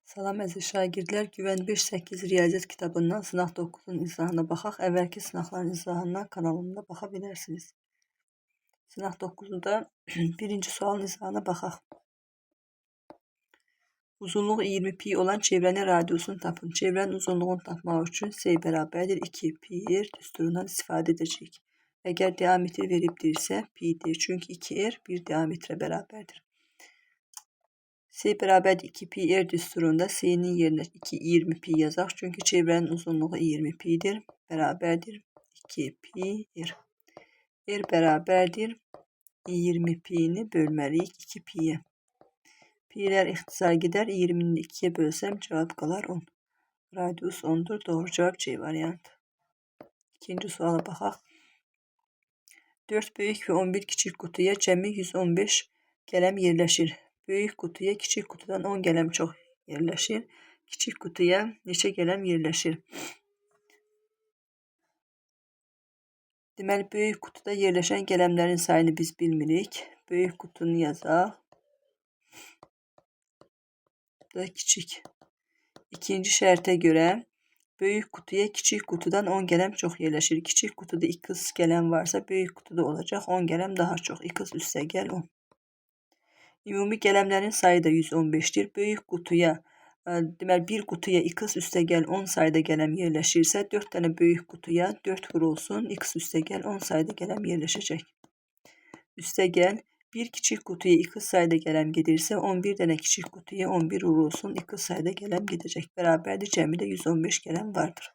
Salam əziz şagirdlər, Güvən 5-8 riyaziyyat kitabından sınaq 9-un izahına baxaq. Əvvəlki sınaqların izahına kanalımda baxa bilərsiniz. Sınaq 9-da birinci sualın izahına baxaq. Uzunluğu 20 pi olan çevrənin radiusunu tapın. Çevrənin uzunluğunu tapmaq üçün C bərabərdir 2 pi r düsturundan istifadə edəcəyik. Əgər diametr veribdirsə pi'dir. Çünki 2r bir diametrə bərabərdir. C bərabərdir 2 pi r düsturunda C-nin yerinə 2 20 pi yazaq. Çünki çevrənin uzunluğu 20 pi'dir. Bərabərdir 2 pi r. R bərabərdir 20 pi'ni bölməliyik 2 pi'yə. Pi'lər ixtisar gedər. 20-ni 2-yə bölsəm cavab qalar 10. Radius 10-dur. Doğru cavab C variantı. İkinci suala baxaq. 4 böyük və 11 kiçik qutuya cəmi 115 qələm yerləşir. Böyük qutuya kiçik qutudan 10 qələm çox yerləşir. Kiçik qutuya neçə qələm yerləşir? Deməli, böyük qutuda yerləşən qələmlərin sayını biz bilmirik. Böyük qutunu yazaq. Bu da kiçik. İkinci şərtə görə böyük qutuya kiçik qutudan 10 qələm çox yerləşir. Kiçik qutuda x qələm varsa, böyük qutuda olacaq 10 qələm daha çox. X üstə gəl 10. Ümumi qələmlərin sayı da 115-dir. Böyük qutuya, deməli bir qutuya x üstə gəl 10 sayda qələm yerləşirsə, 4 dənə böyük qutuya 4 vurulsun, x üstə gəl 10 sayda qələm yerləşəcək. Üstə gəl bir kiçik qutuya x sayda qələm gedirsə, 11 dənə kiçik qutuya 11 vurulsun, x sayda qələm gedəcək. Bərabərdir, cəmidə 115 qələm vardır.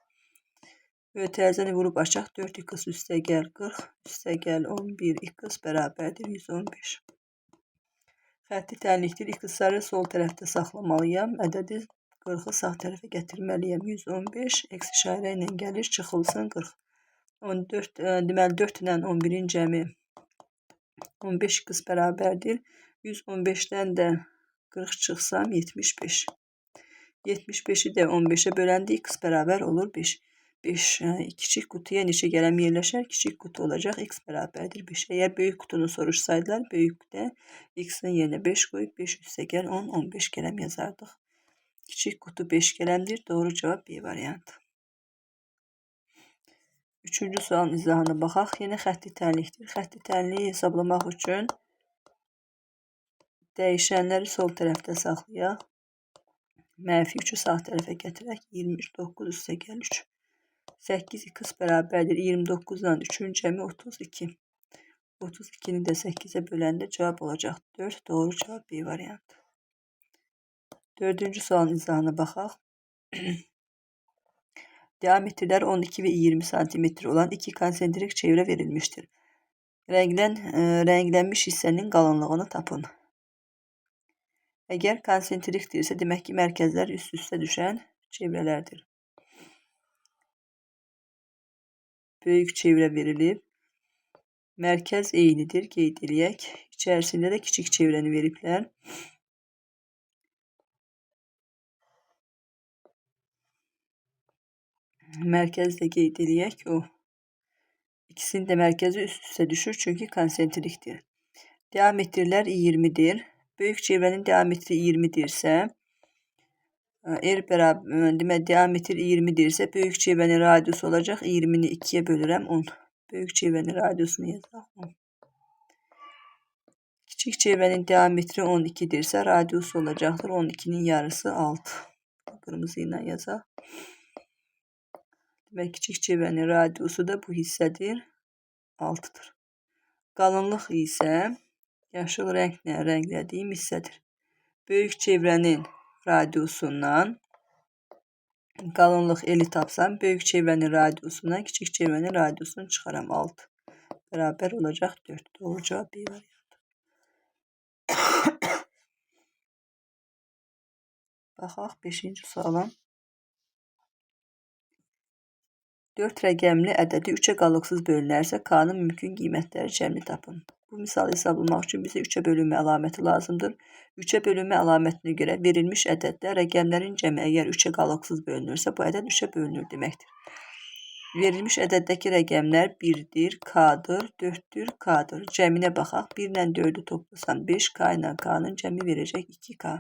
Mötərizəni vurub açaq. 4x üstə gəl 40, üstə gəl 11x bərabərdir 115. Xətti tənlikdir. X-ları sol tərəfdə saxlamalıyam. Ədədi 40-ı sağ tərəfə gətirməliyəm. 115 eksi işarə ilə gəlir, çıxılsın 40. 14, deməli 4 ilə 11-in cəmi 15x bərabərdir. 115-dən də 40 çıxsam 75. 75-i də 15-ə böləndə x bərabər olur 5. 5 kiçik qutuya neçə qələm yerləşər? Kiçik qutu olacaq. X bərabərdir 5. Əgər böyük qutunu soruşsaydılar, böyükdə x-in yerinə 5 qoyub 5 üstə gəl 10, 15 qələm yazardıq. Kiçik qutu 5 qələmdir. Doğru cavab B variantı. Üçüncü sualın izahına baxaq. Yenə xətti tənlikdir. Xətti tənliyi hesablamaq üçün dəyişənləri sol tərəfdə saxlayaq. Mənfi 3-ü sağ tərəfə gətirək. 29 üstə gəl 3. 8x bərabərdir 29 ilə 3-ün cəmi 32. 32-ni də 8-ə böləndə cavab olacaq 4. Doğru cavab B variantı. Dördüncü sualın izahına baxaq. Diametrlər 12 və 20 sm olan iki konsentrik çevrə verilmişdir. Rənglənmiş hissənin qalınlığını tapın. Əgər konsentrikdirsə, demək ki, mərkəzlər üst-üstə düşən çevrələrdir. Böyük çevrə verilib. Mərkəz eynidir, qeyd eləyək. İçərisində də kiçik çevrəni veriblər. Mərkəz də qeyd eləyək. O. İkisinin də mərkəzi üst-üstə düşür, çünki konsentrikdir. Diametrlər 20-dir. Böyük çevrənin diametri 20-dirsə, R bərabər, deməli, diametr 20-dirsə, böyük çevrənin radiusu olacaq. 20-ni 2-yə bölürəm, 10. Böyük çevrənin radiusunu yazaq, 10. Kiçik çevrənin diametri 12-dirsə, radiusu olacaqdır. 12-nin yarısı 6. Qırmızı ilə yazaq. Demək, kiçik çevrənin radiusu da bu hissədir, 6-dır. Qalınlıq isə yaşıl rənglə rənglədiyim hissədir. Böyük çevrənin radiusundan qalınlıq L-i tapsam, böyük çevrənin radiusundan kiçik çevrənin radiusunu çıxaram 6. Bərabər olacaq 4. Doğru cavab B variantı. Baxaq 5-ci suala. 4 rəqəmli ədədi 3-ə qalıqsız bölünərsə, K-nın mümkün qiymətləri cəmini tapın. Bu misalı hesablamaq üçün bizə 3-ə bölünmə əlaməti lazımdır. 3-ə bölünmə əlamətinə görə verilmiş ədəddə rəqəmlərin cəmi əgər 3-ə qalıqsız bölünürsə, bu ədəd 3-ə bölünür deməkdir. Verilmiş ədəddəki rəqəmlər 1-dir, K-dır, 4-dür, K-dır. Cəminə baxaq. 1 ilə 4-ü toplasam 5, K ilə K-nın cəmi verəcək 2K.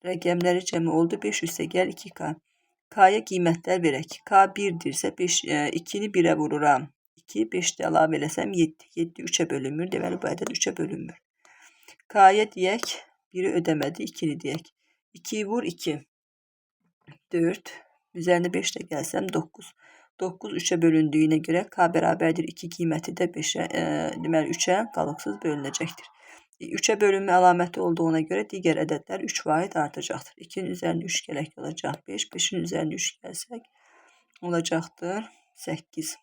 Rəqəmləri cəmi oldu 5 üstə gəl 2K. K-ya qiymətlər verək. K 1-dirsə 2-ni 1-ə vururam. 2, 5 də əlavə eləsəm 7. 7 3-ə bölünmür. Deməli, bu ədəd 3-ə bölünmür. K-ya deyək, 1-i ödəmədi, 2-ni deyək. 2-yi vur 2. 4. Üzərində 5 də gəlsəm 9. 9 3-ə bölündüyünə görə K bərabərdir 2 qiyməti də 5-ə, deməli 3-ə qalıqsız bölünəcəkdir. 3-ə bölünmə əlaməti olduğuna görə digər ədədlər 3 vahid artacaqdır. 2-nin üzərində 3 gələk olacaq 5, 5-in üzərində 3 gəlsək olacaqdır 8.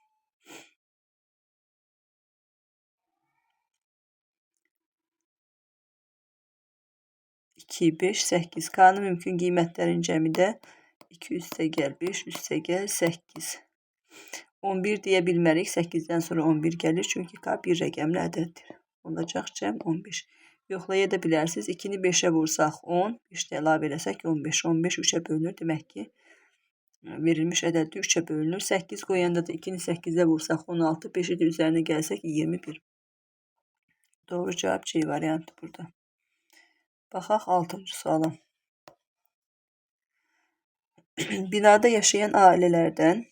2, 5, 8. K-nın mümkün qiymətlərin cəmi də 2 üstə gəl 5, üstə gəl 8. 11 deyə bilmərik. 8-dən sonra 11 gəlir. Çünki K bir rəqəmli ədəddir. Olacaq cəm 15. Yoxlaya da bilərsiniz. 2-ni 5-ə vursaq 10, 5 də əlavə eləsək 15. 15 3-ə bölünür. Demək ki, verilmiş ədəd də 3-ə bölünür. 8 qoyanda da 2-ni 8-ə vursaq 16, 5-i də üzərinə gəlsək 21. Doğru cavab C variantı burada. Baxaq 6-cı suala. Binada yaşayan ailələrdən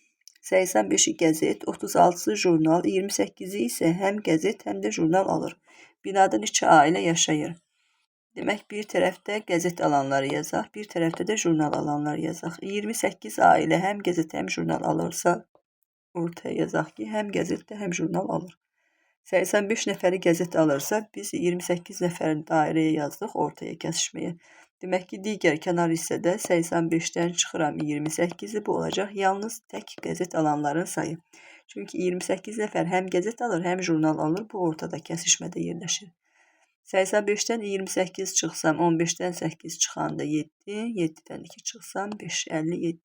85-i qəzet, 36-sı jurnal, 28-i isə həm qəzet, həm də jurnal alır. Binada neçə ailə yaşayır? Demək, bir tərəfdə qəzet alanları yazaq, bir tərəfdə də jurnal alanları yazaq. 28 ailə həm qəzet, həm jurnal alırsa, ortaya yazaq ki, həm qəzetdə, həm jurnal alır. 85 nəfəri qəzet alırsa, biz 28 nəfərin dairəyə yazdıq ortaya kəsişməyə. Demək ki, digər kənar hissədə 85-dən çıxıram 28-i, bu olacaq yalnız tək qəzet alanların sayı. Çünki 28 nəfər həm qəzet alır, həm jurnal alır, bu ortada kəsişmədə yerləşir. 85-dən 28 çıxsam, 15-dən 8 çıxanda 7, 7-dən 2 çıxsam 5, 57.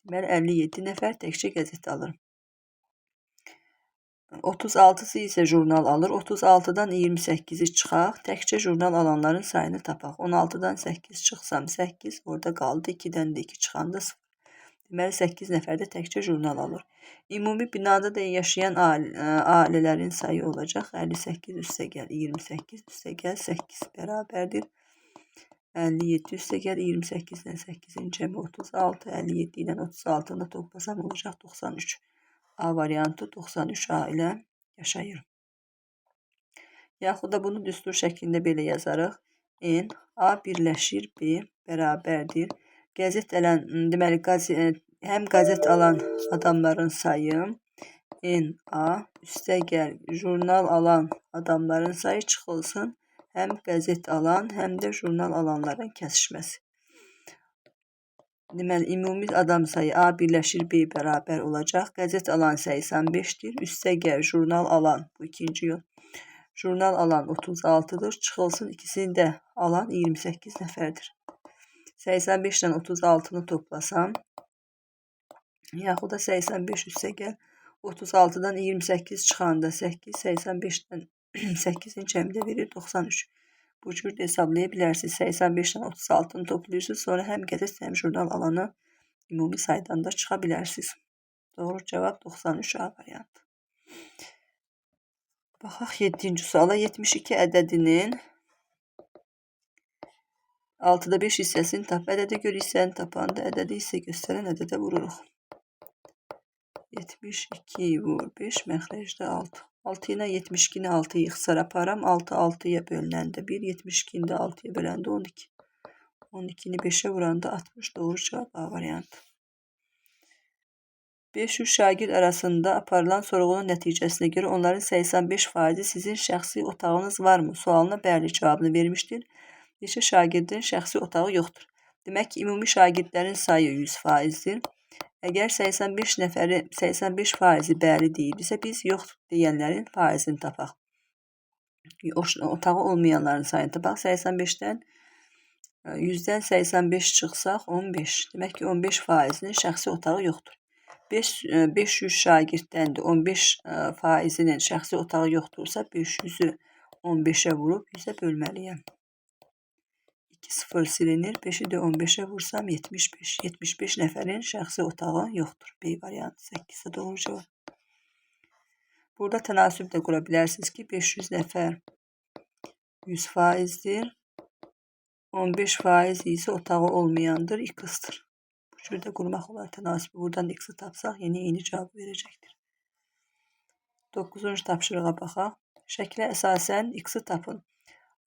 Deməli, 57 nəfər təkcə qəzet alır. 36-sı isə jurnal alır. 36-dan 28-i çıxaq. Təkcə jurnal alanların sayını tapaq. 16-dan 8 çıxsam 8, orada qaldı. 2-dən də 2 çıxanda 0. Deməli, 8 nəfər də təkcə jurnal alır. Ümumi binada da yaşayan ailələrin sayı olacaq. 58 üstə gəl 28 üstə gəl 8 bərabərdir. 57 üstə gəl 28 ilə 8-in cəmi 36, 57 ilə 36-nı da toplasam olacaq 93. A variantı 93 ailə yaşayır. Yaxud da bunu düstur şəklində belə yazarıq. N, A birləşir B bərabərdir. Qəzet alan, deməli, həm qəzet alan adamların sayı N, A üstə gəl jurnal alan adamların sayı çıxılsın. Həm qəzet alan, həm də jurnal alanların kəsişməsi. Deməli, ümumi adam sayı A birləşir B bərabər olacaq. Qəzet alan 85-dir. Üstə gəl jurnal alan, bu ikinci yol. Jurnal alan 36-dır. Çıxılsın ikisini də alan 28 nəfərdir. 85 ilə 36-nı toplasam, yaxud da 85 üstə gəl 36-dan 28 çıxanda 8, 85-dən 8-in cəmi də verir 93. Bu cür də hesablaya bilərsiniz. 85 ilə 36-nı toplayırsınız. Sonra həm qəzet, həm jurnal alanı ümumi saydan da çıxa bilərsiniz. Doğru cavab 93 A variantı. Baxaq 7-ci suala. 72 ədədinin 6-da 5 hissəsini tap. Ədədə görə hissəni tapanda ədədi hissə göstərən ədədə vururuq. 72 vur 5, məxrəcdə 6. 6 ilə 72-ni 6-yı ixtisar aparam. 6 6-ya bölünəndə 1, 72-ni də 6-ya böləndə 12. 12-ni 5-ə vuranda 60. Doğru cavab A variantı. 500 şagird arasında aparılan sorğunun nəticəsinə görə onların 85%-i sizin şəxsi otağınız varmı sualına bəli cavabını vermişdir. Neçə şagirdin şəxsi otağı yoxdur. Demək ki, ümumi şagirdlərin sayı 100%-dir. Əgər 85 nəfəri 85%-i bəli deyibdirsə, biz yox deyənlərin faizini tapaq. Otağı olmayanların sayını tapaq. 85-dən 100-dən 85 çıxsaq 15. Demək ki, 15%-nin şəxsi otağı yoxdur. 500 şagirddən də 15%-nin şəxsi otağı yoxdursa, 500-ü 15-ə vurub 100-ə bölməliyəm. 2 0 silinir. 5-i də 15-ə vursam 75. 75 nəfərin şəxsi otağı yoxdur. B variantı 8-ə doğru cavab. Burada tənasüb də qura bilərsiniz ki, 500 nəfər 100%-dir. 15% isə otağı olmayandır, x-dir. Bu cür də qurmaq olar tənasibi. Buradan x-i tapsaq, yenə eyni cavabı verəcəkdir. 9-cu tapşırığa baxaq. Şəklə əsasən x-i tapın.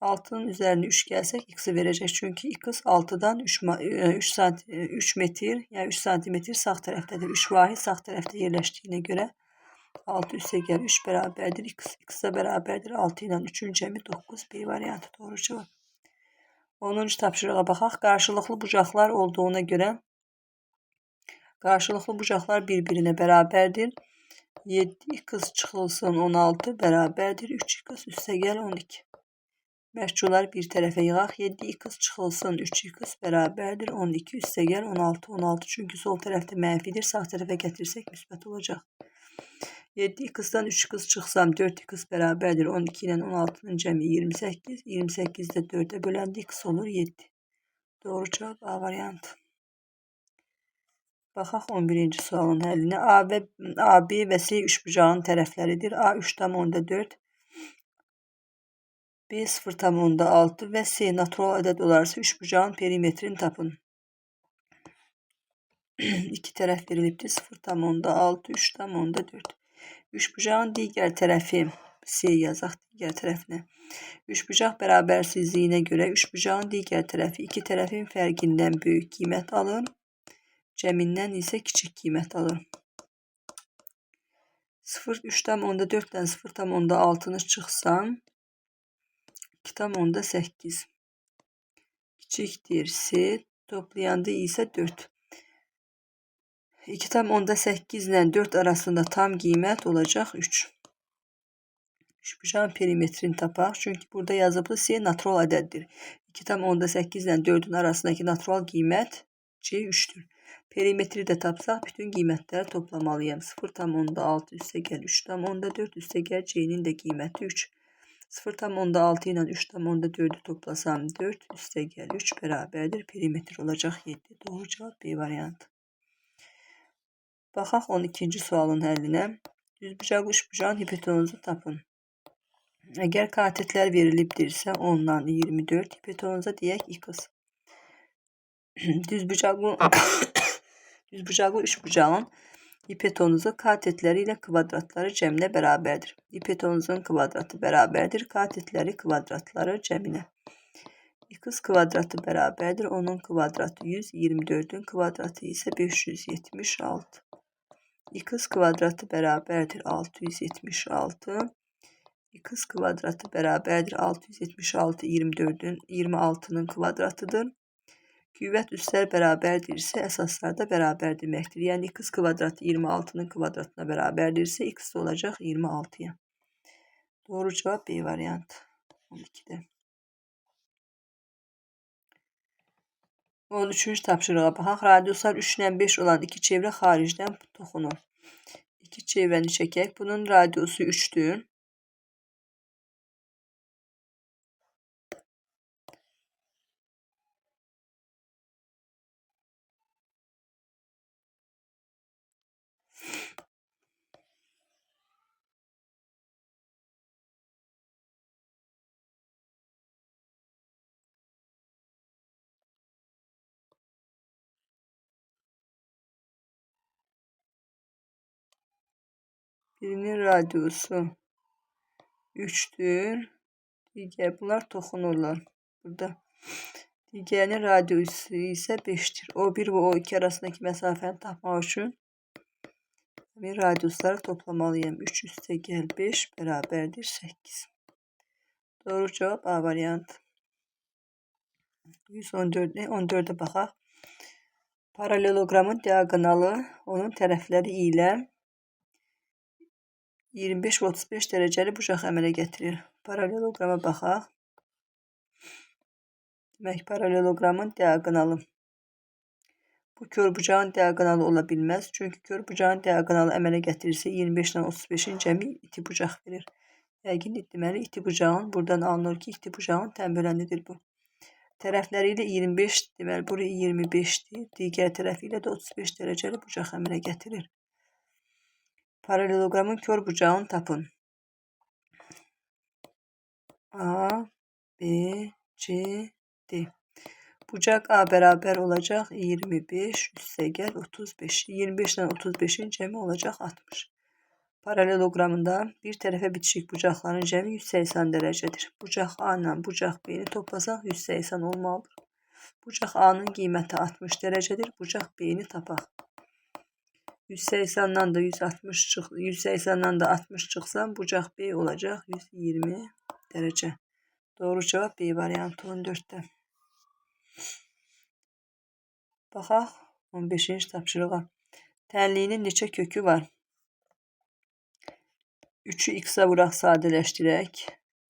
6-nın üzərinə 3 gəlsək x-i verəcək. Çünki x 6-dan 3 metr, yəni 3 santimetr sağ tərəfdədir. 3 vahid sağ tərəfdə yerləşdiyinə görə 6 üstə gəl 3 bərabərdir. X x-ə bərabərdir. 6 ilə 3-ün cəmi 9. B variantı doğru cavab. 10-cu tapşırığa baxaq. Qarşılıqlı bucaqlar olduğuna görə qarşılıqlı bucaqlar bir-birinə bərabərdir. 7x çıxılsın 16 bərabərdir. 3x üstə gəl 12. Məhcullar bir tərəfə yığaq. 7x çıxılsın 3x bərabərdir. 12 üstə gəl 16. 16 çünki sol tərəfdə mənfidir. Sağ tərəfə gətirsək müsbət olacaq. 7x-dan 3x çıxsam 4x bərabərdir. 12 ilə 16-nın cəmi 28. 28 də 4-ə böləndə x olur 7. Doğru cavab A variantı. Baxaq 11-ci sualın həllinə. A, B və C üçbucağın tərəfləridir. A 3,4, B 0,6 və C natural ədəd olarsa üçbucağın perimetrini tapın. İki tərəf verilibdir. 0,6, 3,4. Üçbucağın digər tərəfi C yazaq digər tərəfinə. Üçbucaq bərabərsizliyinə görə üçbucağın digər tərəfi iki tərəfin fərqindən böyük qiymət alır. Cəmindən isə kiçik qiymət alır. 3,4-dən 0,6-nı çıxsam 2,8 kiçikdir C toplayanda isə 4. 2,8 ilə 4 arasında tam qiymət olacaq 3. Üçbucağın perimetrini tapaq. Çünki burada yazıblı C natural ədəddir. 2,8 ilə 4-ün arasındakı natural qiymət C 3-dür. Perimetri də tapsaq bütün qiymətləri toplamalıyam. 0,6 üstə gəl 3,4 üstə gəl C-nin də qiyməti 3. 0,6 ilə 3,4-ü toplasam 4 üstə gəl 3 bərabərdir. Perimetr olacaq 7. Doğru cavab B variantı. Baxaq 12-ci sualın həllinə. Düzbucaqlı üçbucağın hipotenuzu tapın. Əgər katetlər verilibdirsə 10-dan 24 hipotenuza deyək x. Düzbucaqlı üçbucağın hipotenuzu katetləri ilə kvadratları cəminə bərabərdir. Hipotenuzun kvadratı bərabərdir. Katetləri kvadratları cəminə. X kvadratı bərabərdir. 10-un kvadratı 100, 24-ün kvadratı isə 576. X kvadratı bərabərdir 676. X kvadratı bərabərdir 676 24-ün 26-nın kvadratıdır. Qüvvət üstlər bərabərdirsə, əsaslar da bərabər deməkdir. Yəni x kvadratı 26-nın kvadratına bərabərdirsə, x də olacaq 26-ya. Doğru cavab B variantı. 12-də. 13-cü tapşırığa baxaq. Radiuslar 3 ilə 5 olan iki çevrə xaricdən toxunur. İki çevrəni çəkək. Bunun radiusu 3-dür. Birinin radiusu 3'tür. Digər bunlar toxunurlar. Burada. Digərinin radiusu isə 5-dir. O1 və O2 arasındakı məsafəni tapmaq üçün bir radiusları toplamalıyam. 3 üstə gəl 5 bərabərdir 8. Doğru cavab A variantı. 114, 14'e baxaq. Paralelogramın diagonalı onun tərəfləri ilə 25 və 35 dərəcəli bucaq əmələ gətirir. Paralelograma baxaq. Demək, paralelogramın diagonalı. Bu kör bucağın diagonalı ola bilməz. Çünki kör bucağın diagonalı əmələ gətirirsə 25 ilə 35-in cəmi iti bucaq verir. Yəqin deməli iti bucağın buradan alınır ki, iti bucağın tənbələnidir bu. Tərəfləri ilə 25, deməli buraya 25-dir. Digər tərəfi ilə də 35 dərəcəli bucaq əmələ gətirir. Paralelogramın kör bucağını tapın. A, B, C, D. Bucaq A bərabər olacaq 25 üstəgəl 35. 25 ilə 35-in cəmi olacaq 60. Paralelogramında bir tərəfə bitişik bucaqların cəmi 180 dərəcədir. Bucaq A ilə bucaq B-ni toplasaq 180 olmalıdır. Bucaq A-nın qiyməti 60 dərəcədir. Bucaq B-ni tapaq. 180-dan da 160 çıx, 180-dan da 60 çıxsa bucaq B olacaq 120 dərəcə. Doğru cavab B variantı 14-də. Baxaq 15-ci tapşırığa. Tənliyinin neçə kökü var? 3-ü x-ə vuraq sadələşdirək.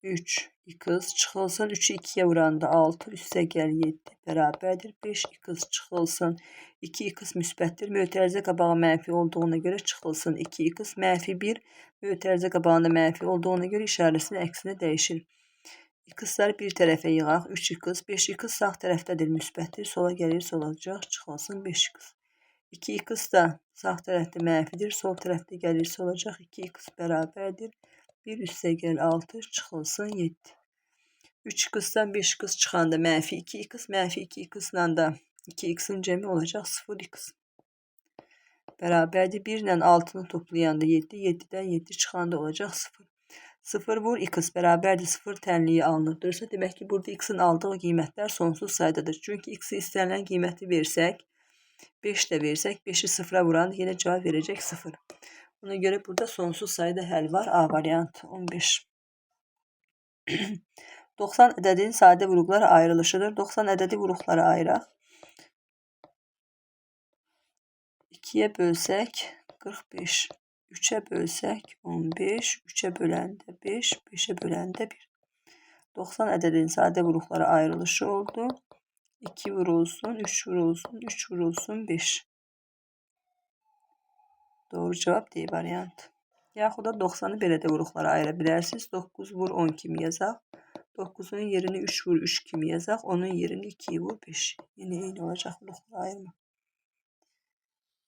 3 x çıxılsın. 3-ü 2-yə vuranda 6 üstə gəl 7 bərabərdir. 5 x çıxılsın. 2x müsbətdir. Mötərizə qabağı mənfi olduğuna görə çıxılsın. 2x mənfi 1 mötərizə qabağında mənfi olduğuna görə işarəsini əksinə dəyişir. X-ləri bir tərəfə yığaq. 3x, 5x sağ tərəfdədir, müsbətdir. Sola gəlirsə olacaq, çıxılsın 5x. 2x da sağ tərəfdə mənfidir, sol tərəfdə gəlirsə olacaq 2x bərabərdir. 1 üstə gəl 6, çıxılsın 7. 3x-dan 5x çıxanda mənfi 2x, mənfi 2x-la da 2x-in cəmi olacaq 0x. Bərabərdir. 1 ilə 6-nı toplayanda 7, 7-dən 7 çıxanda olacaq 0. 0 vur x bərabərdir 0 tənliyi alınıbdırsa, demək ki, burada x-in aldığı qiymətlər sonsuz saydadır. Çünki x-i istənilən qiyməti versək, 5 də versək, 5-i 0-a vuran yenə cavab verəcək 0. Buna görə burada sonsuz sayda həll var. A variantı 15. 90 ədədinin sadə vuruqlara ayrılışıdır. 90 ədədi vuruqlara ayıraq. 2-yə bölsək 45. 3-ə bölsək 15, 3-ə böləndə 5, 5-ə böləndə 1. 90 ədədinin sadə vuruqlara ayrılışı oldu. 2 vurulsun, 3 vurulsun, 3 vurulsun, 5. Doğru cavab D variantı. Yaxud da 90-ı belə də vuruqlara ayıra bilərsiniz. 9 vur 10 kimi yazaq. 9-un yerini 3 vur 3 kimi yazaq. Onun yerini 2 vur 5. Yenə eyni olacaq vuruqlara ayırma.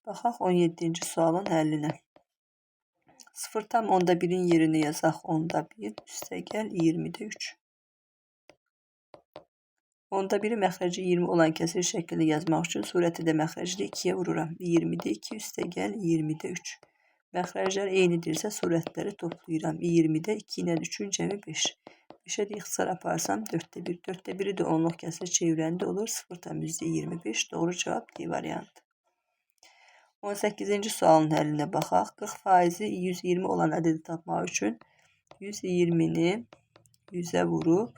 Baxaq 17-ci sualın həllinə. 0,1-in yerini yazaq 1/10 üstəgəl 20-də 3. 1/10-i məxrəci 20 olan kəsir şəklində yazmaq üçün surəti də məxrəcli 2-yə vururam. 20-də 2 üstəgəl 20-də 3. Məxrəclər eynidirsə surətləri toplayıram. 20-də 2 ilə 3-ün cəmi 5. 5-ə də ixtisar aparsam 4-də 1. 4-də 1-i də onluq kəsir çevirəndə olur 0,25. Doğru cavab D variantı. 18-ci sualın həllinə baxaq. 40 faizi 120 olan ədədi tapmaq üçün 120-ni 100-ə vurub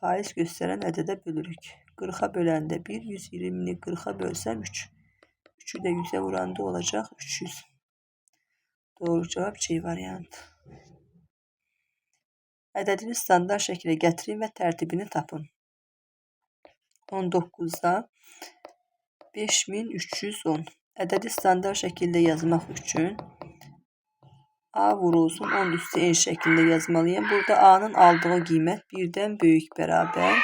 faiz göstərən ədədə bölürük. 40-a böləndə 1, 120-ni 40-a bölsəm 3. 3-ü də 100-ə vuranda olacaq 300. Doğru cavab C variantı. Ədədini standart şəkildə gətirin və tərtibini tapın. 19-da 5310. Ədədi standart şəkildə yazmaq üçün A vurulsun 10 üstü n şəklində yazmalıyam. Burada A-nın aldığı qiymət 1-dən böyük bərabər,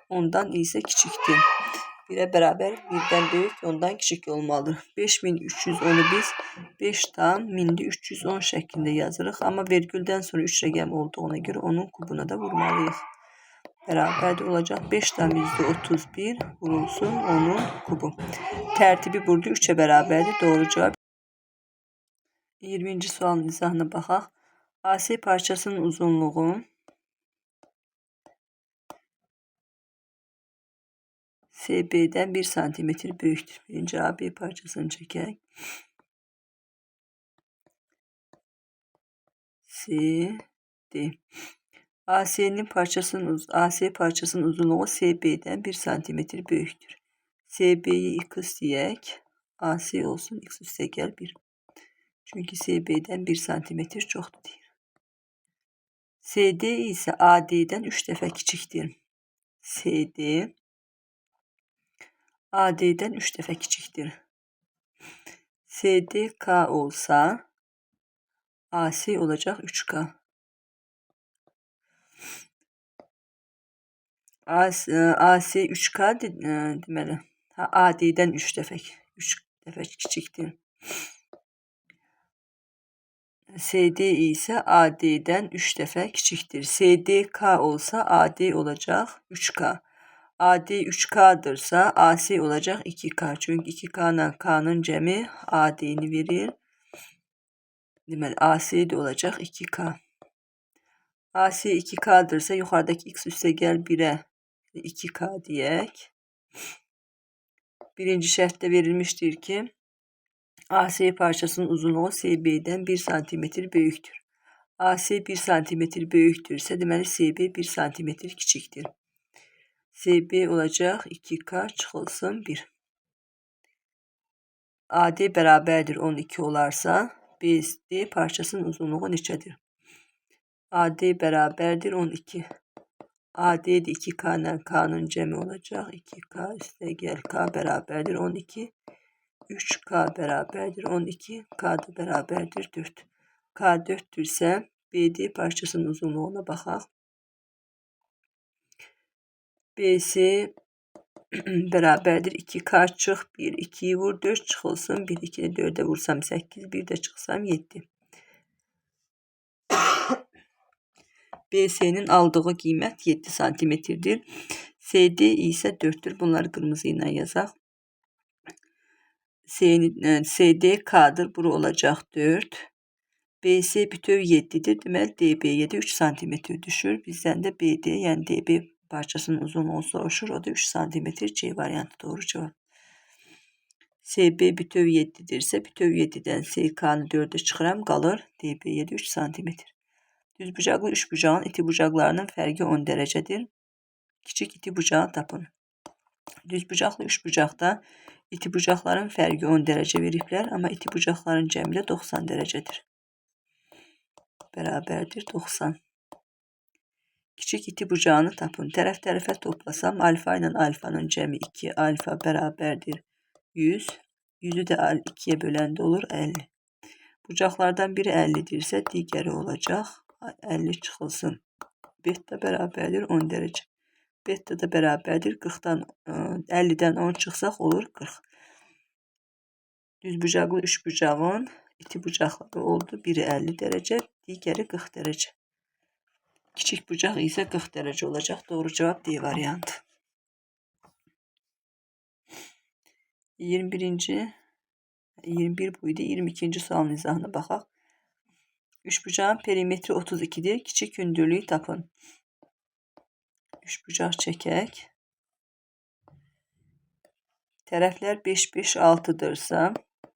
10-dan isə kiçikdir. 1-ə bərabər 1-dən böyük, 10-dan kiçik olmalıdır. 5310-u biz 5,310 şəklində yazırıq. Amma vergüldən sonra 3 rəqəm olduğuna görə onun kubuna da vurmalıyıq. Bərabərdir olacaq 5,31 vurulsun 10-un kubu. Tərtibi burada 3-ə bərabərdir. Doğru cavab. 20-ci sualın izahına baxaq. AC parçasının uzunluğu SB'dən 1 cm böyükdür. Birinci AB parçasını çəkək. C, D. AC'nin parçasının AC parçasının uzunluğu SB'dən 1 cm böyükdür. SB'yi x deyək. AC olsun x üstəgəl 1. Çünki SB'dən 1 cm çoxdur deyir. CD isə AD'dən 3 dəfə kiçikdir. CD AD'dən 3 dəfə kiçikdir. CD K olsa AC olacaq 3K. AC 3K deməli. Ha, AD'dən 3 dəfə 3 dəfə kiçikdir. CD isə AD'dən 3 dəfə kiçikdir. CD K olsa AD olacaq 3K. AD 3K'dırsa AC olacaq 2K. Çünki 2K ilə K'nın cəmi AD-ni verir. Deməli, AC də olacaq 2K. AC 2K'dırsa yuxarıdakı x üstə gəl 1-ə 2K deyək. Birinci şərtdə verilmişdir ki, AC parçasının uzunluğu SB-dən 1 cm böyükdür. AC 1 cm böyükdürsə, deməli SB 1 cm kiçikdir. SB olacaq 2K çıxılsın 1. AD bərabərdir 12 olarsa, BD parçasının uzunluğu neçədir? AD bərabərdir 12. AD də 2K ilə K'nın cəmi olacaq. 2K üstə gəl K bərabərdir 12. 3K bərabərdir 12. K da bərabərdir 4. K 4-dürsə, BD parçasının uzunluğuna baxaq. BC bərabərdir 2K çıx 1, 2'yi vur 4 çıxılsın 1, 2-ni 4'e vursam 8, 1 də çıxsam 7. BC'nin aldığı qiymət 7 santimetrdir. CD isə 4-dür. Bunları qırmızı ilə yazaq. CD K'dır. Bura olacaq 4. BC bütöv 7-dir. Deməli DB-yə də 3 santimetr düşür. Bizdən də BD, yəni DB parçasının uzunluğu soruşur. O da 3 santimetr. C variantı doğru cevap. SB bütöv 7-dirsə, bütöv 7-dən SK-nı 4-ə çıxıram, qalır DB-yə də 3 santimetr. Düzbucaqlı üçbucağın iti bucaqlarının fərqi 10 dərəcədir. Kiçik iti bucağı tapın. Düzbucaqlı üçbucaqda iti bucaqların fərqi 10 dərəcə veriblər, amma iti bucaqların cəmi də 90 dərəcədir. Bərabərdir 90. Kiçik iti bucağını tapın. Tərəf tərəfə toplasam, alfa ilə alfanın cəmi 2, alfa bərabərdir 100. 100-ü də 2-yə böləndə olur 50. Bucaqlardan biri 50-dirsə, digəri olacaq 50 çıxılsın. Beta bərabərdir 10 dərəcə. Beta da bərabərdir 40-dan 50-dən 10 çıxsaq olur 40. Düzbucaqlı üçbucağın iti bucaqları oldu. Biri 50 dərəcə, digəri 40 dərəcə. Kiçik bucaq isə 40 dərəcə olacaq. Doğru cavab D variantı. 21. 21 buydu. 22. Sualın izahına baxaq. Üçbucağın perimetri 32'dir. Kiçik hündürlüyü tapın. Üçbucaq çəkək. Tərəflər 5, 5, 6-dırsa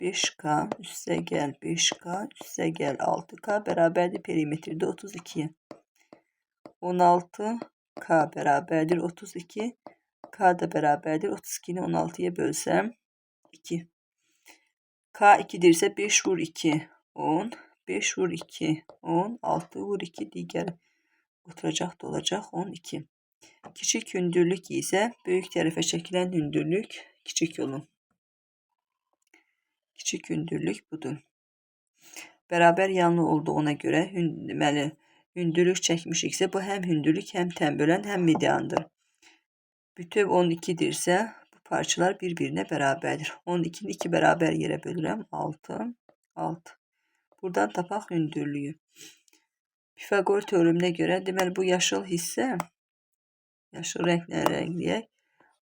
5K üstə gəl 5K üstə gəl 6K bərabərdir perimetrdə 32. 16K bərabərdir 32. K da bərabərdir 32-ni 16-ya bölsəm 2. K 2-dirsə 5 vur 2 10. 5 vur 2 10. 6 vur 2 digər oturacaq da olacaq 12. Kiçik hündürlük isə böyük tərəfə çəkilən hündürlük kiçik yolun. Kiçik hündürlük budur. Bərabər yanlı olduğuna görə deməli, hündürlük çəkmişiksə bu həm hündürlük, həm tənbölən, həm mediandır. Bütöv 12-dirsə bu parçalar bir-birinə bərabərdir. 12-ni 2 bərabər yerə bölürəm. 6, 6. Buradan tapaq hündürlüyü. Pifaqor teoreminə görə deməli bu yaşıl hissə, yaşıl rənglə rəngləyək.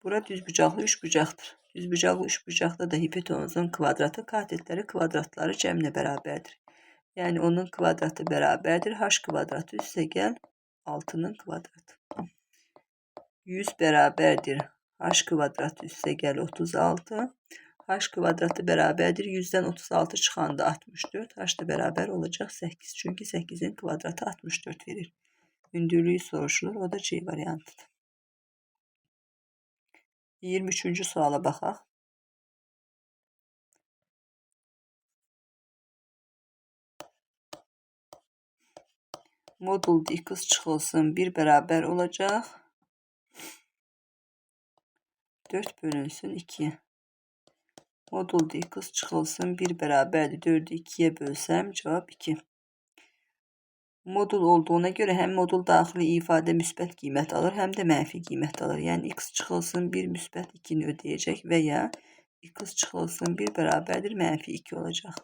Bura düzbucaqlı üçbucaqdır. Düzbucaqlı üçbucaqda da hipotenuzun kvadratı katetləri kvadratları cəminə bərabərdir. Yəni onun kvadratı bərabərdir. H kvadratı üstə gəl 6-nın kvadratı. 100 bərabərdir. H kvadratı üstə gəl 36. H kvadratı bərabərdir. 100-dən 36 çıxanda 64. H da bərabər olacaq 8. Çünki 8-in kvadratı 64 verir. Hündürlüyü soruşulur. O da C variantıdır. 23. Suala baxaq. Modul x çıxılsın 1 bərabər olacaq. 4 bölünsün 2. Modul x çıxılsın 1 bərabərdir 4-ü 2-yə bölsəm cavab 2. Modul olduğuna görə həm modul daxili ifadə müsbət qiymət alır, həm də mənfi qiymət alır. Yəni x çıxılsın 1 müsbət 2-ni ödəyəcək və ya x çıxılsın 1 bərabərdir mənfi 2 olacaq.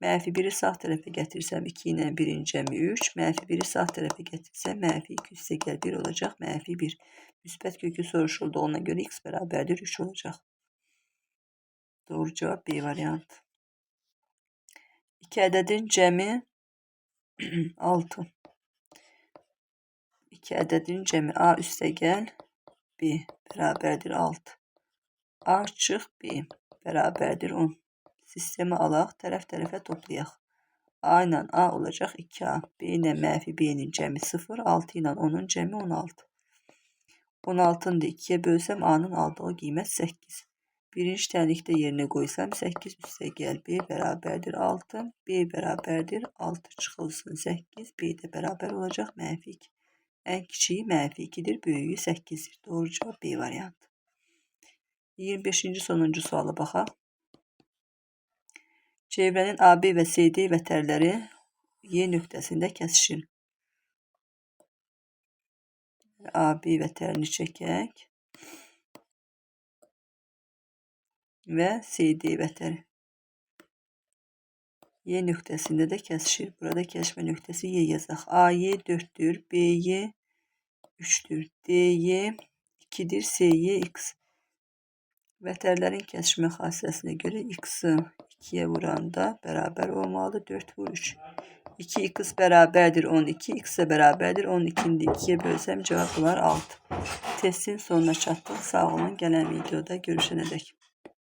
Mənfi 1-i sağ tərəfə gətirsəm 2 ilə 1-in cəmi 3. Mənfi 1-i sağ tərəfə gətirsəm mənfi 2 üstə gəl 1 olacaq. Mənfi 1. Müsbət kökü soruşulduğuna görə x bərabərdir 3 olacaq. Doğru cevap B variantı. İki ədədin cəmi 6. İki ədədin cəmi A üstə gəl B bərabərdir 6. A çıx B bərabərdir 10. Sistemi alaq, tərəf tərəfə toplayaq. A ilə A olacaq 2A. B ilə mənfi B-nin cəmi 0, 6 ilə 10-un cəmi 16. 16-nı da 2-yə bölsəm A-nın aldığı qiymət 8. Birinci tənlikdə yerinə qoysam 8 üstə gəl B bərabərdir 6. B bərabərdir 6 çıxılsın 8. B də bərabər olacaq mənfi 2. Ən kiçiyi mənfi 2-dir, böyüyü 8-dir. Doğru cavab B variantı. 25-ci sonuncu suala baxaq. Çevrənin AB və CD vətərləri Y nöqtəsində kəsişir. AB vətərini çəkək. Və CD vətəri. Y nöqtəsində də kəsişir. Burada kəsişmə nöqtəsi Y yazaq. AY 4-dür, BY 3-dür, DY 2-dir, SY X. Vətərlərin kəsişmə xassəsinə görə X-i 2-yə vuranda bərabər olmalıdır. 4 vur 3. 2x bərabərdir 12, x də bərabərdir 12-ni də 2-yə bölsəm cavab olar 6. Testin sonuna çatdıq. Sağ olun. Gələn videoda görüşənədək.